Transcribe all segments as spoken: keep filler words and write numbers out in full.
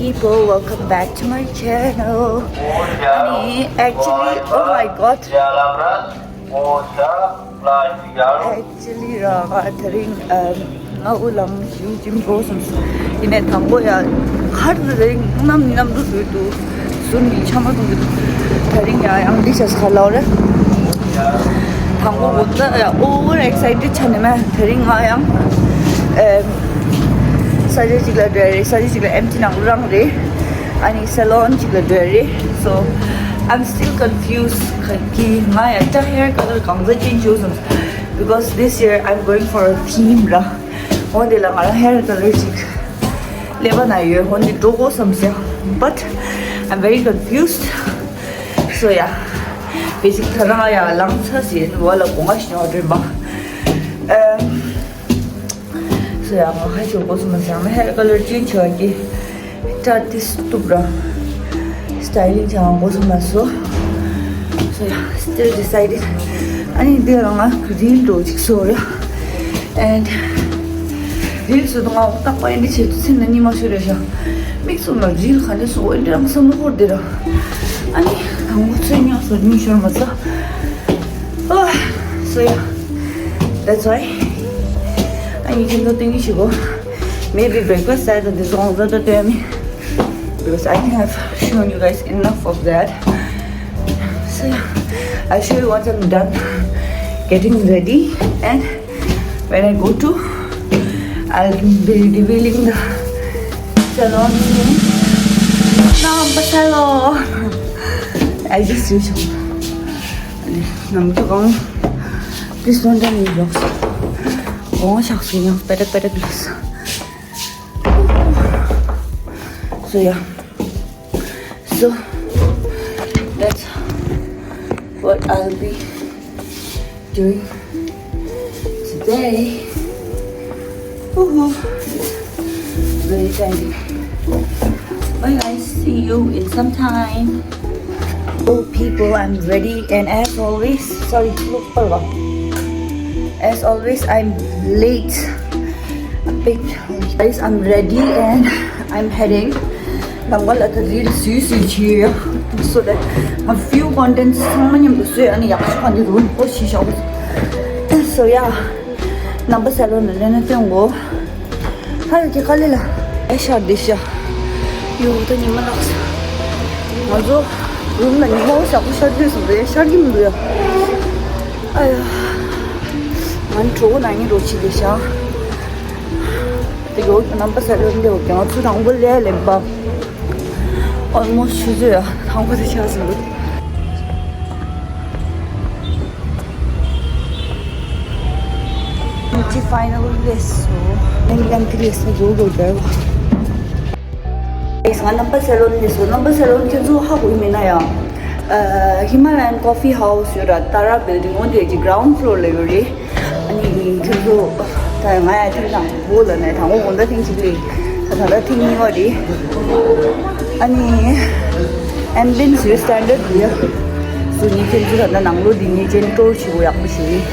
People, welcome back to my channel. Ani, actually, oh my god. Actually, ར་ང་དེ་རིང་ཨམ་ང་དབུ་ལངས་ཞིང་ཇིམ་འགྲོ་སོང་། ཡིན་ནའི་དང་པོ་ཡ་ཁར་དེ་རིང་ནམ་ནམ་དུ་དུས་དུ་ཟུར་ནས་ཆ་མ་གཏོང་གི་འདུག་དེ་རིང་ཡ་ཡང་འདི་ཤ་ཁ་ལོ་རེད། དང་པོ་འོ་ད་ཡ་over excited ཆ་ནས་མ་དེ་རིང་ང་ཡང་ཨམ་ས་ཆ་གཅིག་ལ་འགྲོ་ཡ་རེད། ས་ཆ་གཅིག་ལ་ཨེམ་ཆི་ནང་རང་རེད། ཨ་ནི་སེ་ལོན་གཅིག་ལ་འགྲོ་ཡ་རེད། So I'm still confused. ཁ་གི་ང་ཡ་ད་hair color གང་ཟག་change བྱོས་སོང་། Because this year I'm going for a theme ར། འོན་ཏེ་ལ་ང་རང་hair color ཞིག་ཀླད་པ་ན་ཡོད། འོན་ཏེ་འགྲོ་དགོས་བསམ་སོང་། But I'm very confused. So yeah, basically ད་རང་ཡ་ལངས་ཚར་ཟིན་བ་ལ་དགོང་ང་ཞིག་ཡོང་དྲན་པ། ཨམ། So yeah, ང་ཧ་ཅང་དགོས་སོང་མ་སོང་། ང་hair color change བྱས་ཀྱི། ད་དེ་སྟུབ་ར། སི་ཊའི་ལིང་བྱ་བ་འགོ་ཚུགས་མ་སོང་། So yeah, still decided. ཨ་ནི་འདི་ལ་ང་རིལ་འགྲོ་ཅིག་བཟོ་ཡ། And རིལ་བཟོ་དུས་ང་རྟག་པར་ཨེ་འདྲ་བྱེད་དུས་ཚེ་ན་གཉིད་མ་ཤོར་རེད་ཤག་མིག་ཙུམ་ལ་རིལ་ག་འདྲ་བཟོ་ཨེ་འདྲ་རང་བསམ་བློ་འཁོར་བསྡད་ར། ཨ་ནི་དང་པོ་ཚོས་ཉག་བཟོ་གཉིད་ཤོར་མ་ཚར། Oh, so yeah, that's why. ཨ་ནི་ཁྱེད་ཚོ་སྟོན་གྱི་ཞིག་གོ། Maybe breakfast side of this one, the time. Because I think I've shown you guys enough of that. So yeah, I'll show you once I'm done getting ready, and when I go to, I'll be revealing the salon name. Nampa Salon. I just use Nampa Salon. Please don't tell me vlogs. Oh, shucks, you know, better, better, please. So yeah. So that's what I'll be doing today. Woohoo. Very exciting. Bye guys. See you in some time. Oh people, I'm ready and as always, sorry, look for as always, I'm late. A bit late. Guys, I'm ready and I'm heading. ལམ་ཁ་ལ་ད་རིལ་སུས་སུས་བྱས། So that a few contents ཚང་མ་མཉམ་དུ་བཟོས། ཨ་ནི་ཡག་ཤོས་ག་འདི་རུ་པོ་ཞིག་བཞག So yeah, Nampa Salon ལ་སླེབས་ན་སྟོན་གོ། ཧ་ལ་གི་ཁ་ལེ་ལ་ཨེ་ཤར་འདི་ཤ། ཡོ་ད་ཉི་མ་ལགས། ང་ཚོ་རུམ་ལ་ཉི་མ་ཞག་པོ་ཤར་དུས་སུ་རེད་ཤར་གྱི་མི་འདུག་ཡ། ཨ་ཡ། ང་གྲོགས་ན་ཉི་རོ་ཆི་འདི་ཤ། དེ་གོ་Nampa Salon འདི་འོ་ང་ཚོ་དང་པོ་ལས་ལེན་པ། Almost ཆུ་ཚོད་ཡ་དང་པོ་དེ་ཆགས་སོང་འདུག་ཅི་ཕའི་ནལ་ལི་སོ། ནང་ལམ་དེ་ལས་ནི་གོ་གོ་ག་ཡེས་ང་Nampa Salon ལས་སོ། Nampa Salon ཁྱེད་ཚོ་ཧ་གོ་ཡི་མེད་ན་ཡང་། ཨ་Himalayan Coffee House ཡོད་ར། Tara Building འོ་དེ་གི་ground floor ལ་ཡོད་རེད། ཨ་ནི་ཁྱེད་ཚོ་ད་ང་ཡ་ཐེངས་དང་པོ་ལ་ནས་དང་པོ་དགོང་དག་ཐེངས་གཅིག་རེད། ད་ད་ལྟ་ཐེངས་གཉིས་པ་རེད། ཨ་ནི་ambience རེད་standard རེད། སུ་ནི་ཁྱེད་ཚོ་ད་ལྟ་ནང་ལོགས་འདི་ནི་ཅན་ཊོར་བྱེད་དགོས་ཡག་པོ་ཞིག་རེད།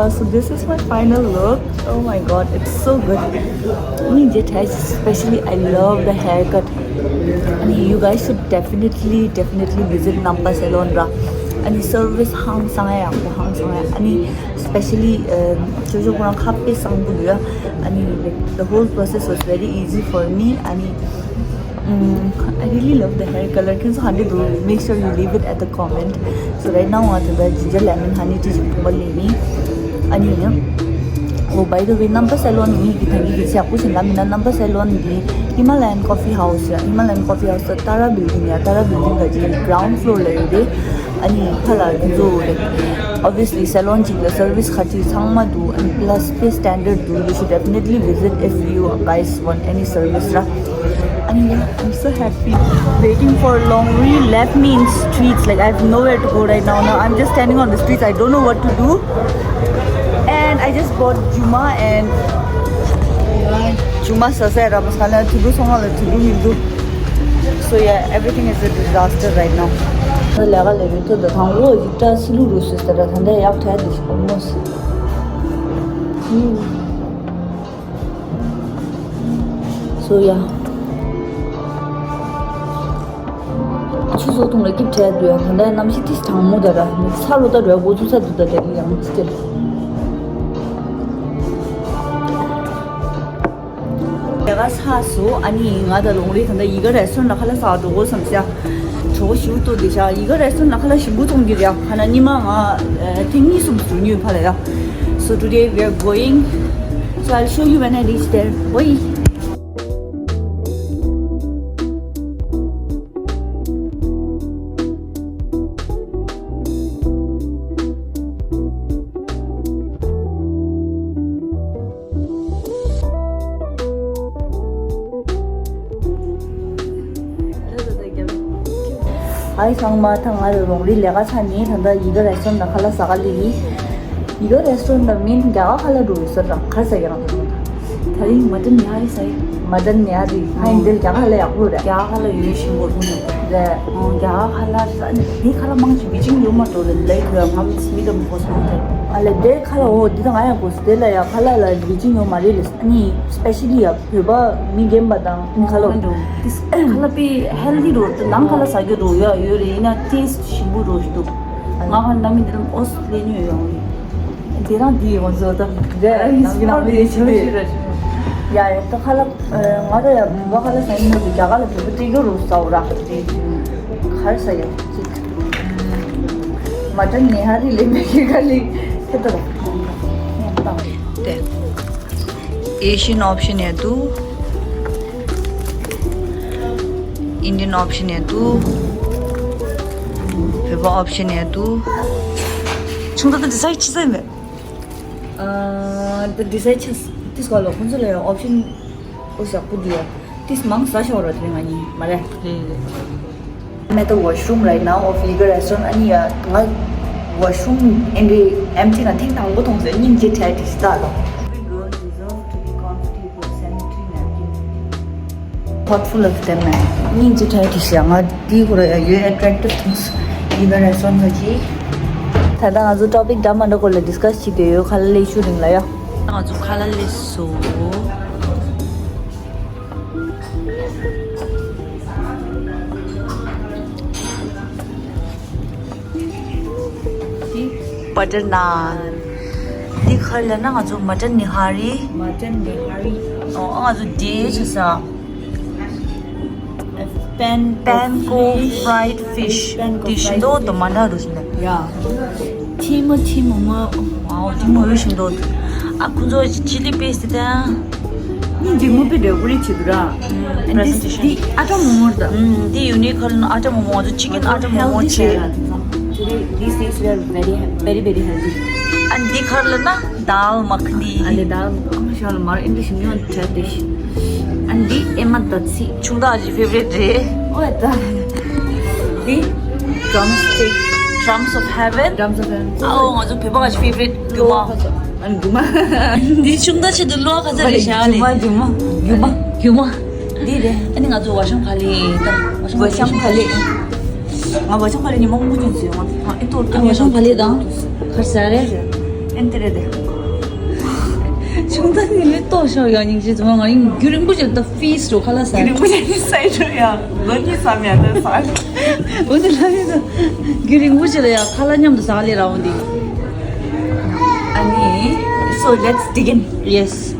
So this is my final look. Oh my god, it's so good. Ani je thai, especially I love the haircut. Ani you guys should definitely, definitely visit Nampa Salon ra. Ani service hang sang ya, hang sang ya. Ani especially um, jojo kona khape sang bu ya. Ani like, the whole process was very easy for me. Ani Mm, I really love the hair color. Can so hundred do. Make sure you leave it at the comment. So right now, what the ginger lemon honey tea is for me. Ani, Oh, by the way, རྣམ་པ་སེ་ལོན་ངེད་ཀྱི་ད་ངེད་ཀྱི་ཞག་པོ་ཞིག་ལབ་མིན་ན། རྣམ་པ་སེ་ལོན་འདི་Himalayan Coffee House ཡ། Himalayan Coffee House ད་ཏཱ་ར་building ཡ། ཏཱ་ར་building ག་ཅིག་ground floor ལ་ཡོད་རེད། ཨ་ནི་ཕ་ལ་དེ་ཚོ་རེད། Obviously སེ་ལོན་གཅིག་ལ་service ཁ་ཐིག་ཚང་མ་འདུག་ཨ་ནི་plus དེ་standard འདུག You should definitely visit if you guys want any service ར། ཨ་ནི་yeah, I'm so happy. Waiting for Longri left me in streets. Like, I have nowhere to go right now. Now I'm just standing on the streets. I don't know what to do. And I just bought Juma and Juma ཟ་ས་ར་མ་ཟ་ན་དུ་དུ་སོང་ང་ལ་དུ་དུ་མི་འདུག So yeah, everything is a disaster right now. ལས་ཀ་ལས་ཡོད་དུ་ད་དང་ལོ་ཡིག་ཏྲ་སི་ལུ་རུ་སུ་ཟེར་ད་ད་ལྟ་ཡག་ཐལ་དུ་ཞིག་ཨོ་མོ་སི། So yeah. ཆུ་བཟོ་ཐུང་ལ་སྐྱིབས་བྲལ་འདུག་ཡང་ད་ལྟ་གནམ་གཤིས་ཏིས་གྲང་མོ་ད་ར་ས་རུ་ད་ར་འགོ་ཚུགས་ས་འདུག་ད་དེ་ཡང་སྐྱིབས། ལས་ཀ་ཚར་སོང་། ཨ་ནི་ང་དང་ལོང་རི་ད་ལྟ་ཡི་ག་restaurant ལ་ཁ་ལག་ཟ་འགྲོ་དགོས་བསམ་ཤག་གྲོགས་ཞུ་ཏོ་དེ་ཤག་ཡི་ག་restaurant ལ་ཁ་ལག་ཞིམ་པོ་བཙོང་གི་རེད། ཁ་ན་ཉི་མ་ང་ཐེངས་གཉིས་གསུམ་ཞུ་ཉོས་ཕ་ལ་ཡ། So today we are going. So I'll show you when I reach there. Bye. ཨའི་ཚང་མ་ད་ང་རང་རོང་རི་ལས་ཀ་ཚར་ནས་ད་ལྟ་ཡི་ག་restaurant ལ་ཁ་ལག་ཟ་ག་སླེབས་ཡིན། ཡི་ག་restaurant ལ་མིན་རྒྱ་གར་ཁ་ལག་འགྲོ་ཡོད་ས་ར་གར་ཟ་རྒྱ་གར་འགྲོ་ཡོད། ད་རིང་mutton nihari ཟ་ཡིན། Mutton nihari ང་ཡིན་འདིར་རྒྱ་གར་ལ་ཡག་པོ་རེད། རྒྱ་གར་ལ་ཡོད་ཤིང་པོ་ཐུང་ནས་རེད། ཨོ་རྒྱ་གར་ཁ་ལག་ཟ་ནས་འདི་ཁ་ལག་མང་ཆེ་བི་ཅིང་ཡོད་མ་འགྲོ་ལ་ལས་ཁོ་ཡང་ང་མི་མི་དམ་གོ་སོང་ཐལ། ཨ་ལས་འདིར་ཁ་ལག་ཨོ་འདི་དང་ང་ཡང་གོ་སོང་དེ་ལ་ཡང་ཁ་ལག་ལ་བི་ཅིང་ཡོད་མ་རེད་ལས་ཨ་ནི་specially ཡ་བོད་པ་མི་རྒན་པ་དང་ཁ་ལག་ཁ་ལག་པའི་healthy རོ་དེ་ནང་ཁ་ལག་ཟ་རྒྱུ་རོ་ཡ་ཡོད་རེད། ཡིན་ན་taste ཞིམ་པོ་རོ་ཞིག་འདུག་ང་ཧ་ནང་མི་འདི་ལམ་ཨོ་སི་ལེ་ཉོས་ཡོང་རེད། དེ་རང་འདི་ཡོང་ཟོ་ད་རེད། ཨ་ཡིན་ཞིག་ནང་མི་ཞིག་རེད། ཡ་ཡ་ད་ཁ་ལག་ང་ར་ཡ་མུ་བ་ཁ་ལག་ཟ་ཡིན་ནོ་དེ་རྒྱ་གར་ལ་བོད་པ་སྟེར་རྒྱུ་རོ་ཟ་འོ་ར་དེ་གར་ཟ་ཡ་ཅིག mutton nihari ལེ་མེ་ཁི་ཁ་ལི་ཁེ་ད་ར་དེ། Asian option ཡང་འདུག Indian option ཡང་འདུག་བོད་པ་option ཡང་འདུག་ཆུང་ད་ད་decide ཆི་ཟེར་མེད། ཨ་ད་decide ཆི་ཟེར་ག་ལ་ཁོང་ཚོ་ལ་option ཨོ་ཞག་པོ་འདི་ཡ་ཏིས་མང་ཟ་ཤོག་ར་དེ་ང་གཉིས་མ་རེད། རེད་རེད། I'm at the washroom right now of Yiga restaurant. ཨ་ནི་ཡ་ང་washroom in the empty ན་ཐེངས་དང་པོ་མཐོང་ཟེར་སྙིང་རྗེ་ཁྲལ་དེ་ཤི་ད་ལོ། Every girl deserves to be comfortable sanitary napkin. Thoughtful of them man. སྙིང་རྗེ་ཁྲལ་དེ་ཤི་ཡ་ང་དེའི་སྐོར་ཡ་ཡོད་attractive things Yiga restaurant ལ་གྱིས། ད་ལྟ་ང་ཚོ་topic འདྲ་མ་འདྲ་སྐོར་ལ་discuss བྱེད་དེ་ཡོད། ཁ་ལ་ལས་ཤུ་རིང་ལ་ཡ། ང་ཚོ་ཁ་ལ་ལས་སོ། འདི་butter naan། འདི་ག་རེ་ལབ་ན་ང་ཚོ་mutton nihari། Mutton nihari. ཨོ་ང་ཚོ་འདི་བྱས་ས། Panko fried fish. Panko fried fish. འདི་ཤིང་ཏོག་དང་མ་འདྲ་རུ་ཞིག་ལ། ཡ། ཐིམ་མོ་ཐིམ་མོ་མོ། ཨོ་ཐིམ་མོ་ཡོད་ཤིང་ཏོག་ཨ་ཁོ་ཚོ་chili paste དང་། ནི་འདི་མོ་པི་འདྲ་པོ་རེད་བྱེད་འདུག་ར། And this འདི་ཨ་ཏྲ་མོ་མོ་རེད་ད། འདི་ཡུ་ནི་ཁར་ན་ཨ་ཏྲ་མོ་མོ་ང་ཚོ་chicken ཨ་ཏྲ་མོ་མོ་བྱས། Today these days we are very very very healthy. And འདི་ཁར་ལ་ན་dal makhani. And the dal makhani ཤ་ལ་མར་ཨིན་ལིཤ་མི་ཡོང་ཁྲལ་དེ་ཤི། And འདི་ཨེ་མ་ད་ཚི། ཆུང་དག་གི་favorite རེད། ཨོ་ད། འདི་drumstick. Drums of heaven. Drums of heaven. ཨོ་ང་ཚོ་བོད་པ་གི་favorite རྒྱུ་མ། ཨ་ནི་རྒྱུ་མ། འདི་ཆུང་ད་ཆེད་དུ་ལོ་ཁ་ཚ་རེ་ཤ་ལེ། རྒྱུ་མ་རྒྱུ་མ་རྒྱུ་མ། འདི་རེད། ཨ་ནི་ང་ཚོ་བ་ཤམ་ཁ་ལེ་ད། བ་ཤམ་ཁ་ལེ། ང་བ་ཤམ་ཁ་ལེ་ཉི་མ་མུ་ཅུན་ཟེར་ང་ཨ་ཨི་ཏོར་ཏོ་བ་ཤམ་ཁ་ལེ་དང་ཁར་ས་རེད། ཨན་ཏེ་རེད་དེ། ཆུང་ད་ནི་མི་ཏོ་ཤོ་ཡ་སྙིང་རྗེ་ཚོ་ང་ཡིན་རྒྱུ་རིང་པོ་ཅིག་ད་feast འགྲོ་ཁ་ལ་ས། རྒྱུ་རིང་པོ་ཅིག་ནི་ས་ཡི་འགྲོ་ཡ་ལོ་གཉིས་ཙམ་ཡ་ད་ས། འོ་དེ་ལ་ཡིན་ད་རྒྱུ་རིང་པོ་ཅིག་ལ་ཡ་ཁ་ལ་མཉམ་དུ་ས་ལེ་ར་འོ་འདི། ཨ་ནི། So let's dig in. Yes.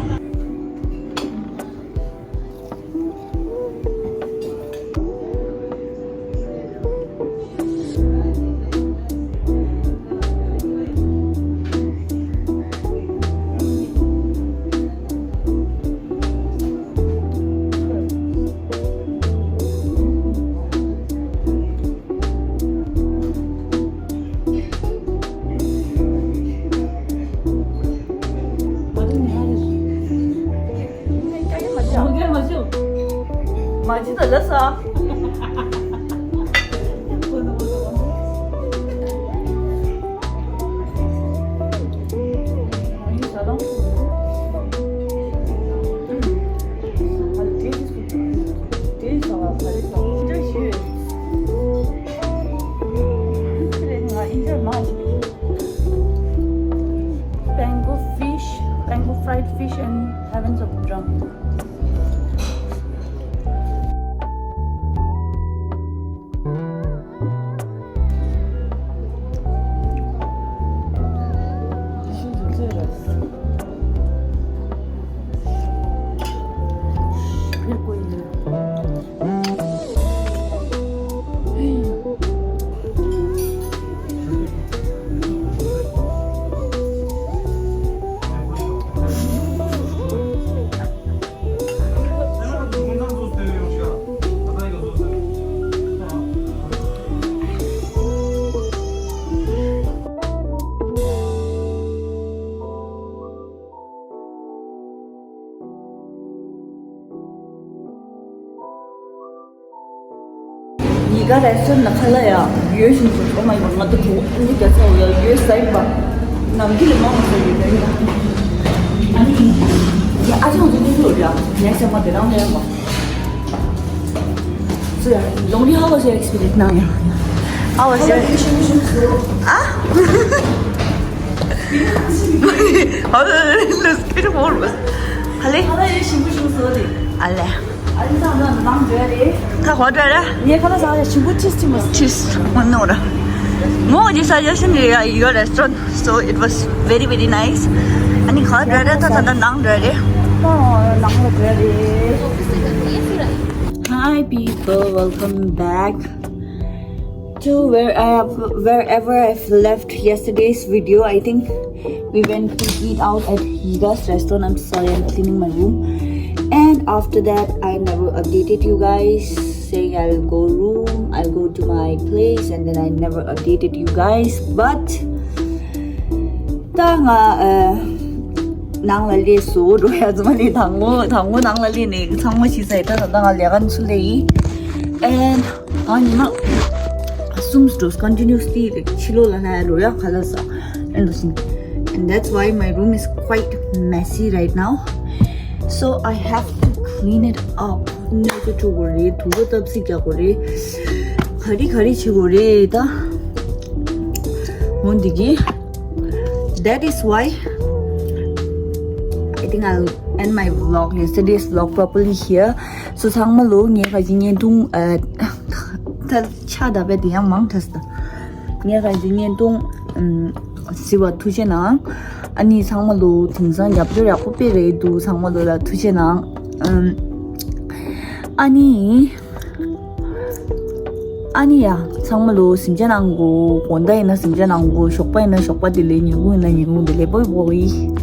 མ་ཅི་ད་ལ་ས། Pango fish, pango fried fish and heavens of drum. ཉི་ག་རེ་སོན་ན་ཁ་ལ་ཡ་ཡོད་བཞིན་དུ། ཨོ་མའི་གོཌ། ང་ད་གྲོད་ཁོག་ཨ་ནི་རྒྱ་ཚ་བོ་ཡ་ཡོད་ས་ཡིན་པ། ནམ་རྒྱུན་ལས་མང་བ་ཟ་ཡོད་ད་ཡིན། ཨ་ནི་ཡ་ཨ་ཅག་ང་ཚོ་ནི་ལོ་ཡ་ངའི་སེམས་པ་དེ་རང་ལས་ཡོད་པ། So yeah, Longri, how was your experience? Now, yeah. How was your experience? Ah? How was it? Hello? ཁ་ལག་ཞིམ་པོ་ཞིག་བཟོས་ཏེ། ཨ་ལེ། ཨ་ནི་ད་ང་ནང་འགྲོ་ཡ་རེད། ཁ་ཁོ་འགྲོ་ར། ངས་ཁ་ལག་ཟ་ཡ་ཞིམ་པོ་ཅིས་ཅི་མ། ཅིས་མ་ནོར་ར། མོ་ཇི་ས་ཇེ་ཤན་རེད་ཡ། Your restaurant, so it was very, very nice. ཨ་ནི་ཁ་འགྲོ་ར། ད་ད་ད་ནང་འགྲོ་ར། ནང་ལ་འགྲོ་ར། Hi people, welcome back to where I have, wherever I've left yesterday's video. I think we went to eat out at Yiga's restaurant. I'm sorry, I'm cleaning my room. And after that, I never updated you guys, saying I'll go room, I'll go to my place, and then I never updated you guys. But ད་ང་ཨ་ནང་ལ་སླེབས་སོང་། འགྲོ་ཡ་ཙམ་ལས། དང་པོ་དང་པོ་ནང་ལ་སླེབས་ནས་ཚང་མ་ཤི་ས་ཡིན། ད་ད་ང་ལས་ཀ་ཚུར་སླེབས་ཡིན། And ཨ་ཉི་མ་གསུམ་འགྲོ་continuously ཕྱི་ལོགས་ལ་ལྷ་ཡ་འགྲོ་ཡ་ཁ་ལག་ཟ། And that's why my room is quite messy right now. So I have to clean it up. ནས་ཀྱི་འགྲོ་དགོས་རེད། དུ་བ་བཏབ་སྲིད་རྒྱག་དགོས་རེད། ག་རེ་ག་རེ་བྱེད་དགོས་རེད་ད། འོ་འདི་གི། That is why I think I'll end my vlog, yesterday's vlog, properly here. So ཚང་མ་ལོ་ངས་ཁ་ཅིག་བརྙན་ཐུང་ཨ་ད་ཆ་ད་བས་དེ་ཡང་མང་ཐལ་སོང་། ངས་ཁ་ཅིག་བརྙན་ཐུང་ཨམ་གཟིགས་པར་ཐུགས་རྗེ་གནང་། ཨ་ནི་ཚང་མ་ལོ་དེང་སང་རྒྱབ་སྐྱོར་ཡག་པོ་དཔེ་རེད་འདུག། ཚང་མ་ལོ་ལ་ཐུགས་རྗེ་གནང་། ཨམ་ཨ་ནི། ཨ་ནི་ཡ། ཚང་མ་ལོ་གཟིམ་འཇག་གནང་གོ། དགོང་དག་ཡིན་ན་གཟིམ་འཇག་གནང་གོ། ཞོགས་པ་ཡིན་ན་ཞོགས་པ་བདེ་ལེགས། ཉིན་གུང་ཡིན་ན་ཉིན་གུང་བདེ་ལེགས། བོའི་བོའི།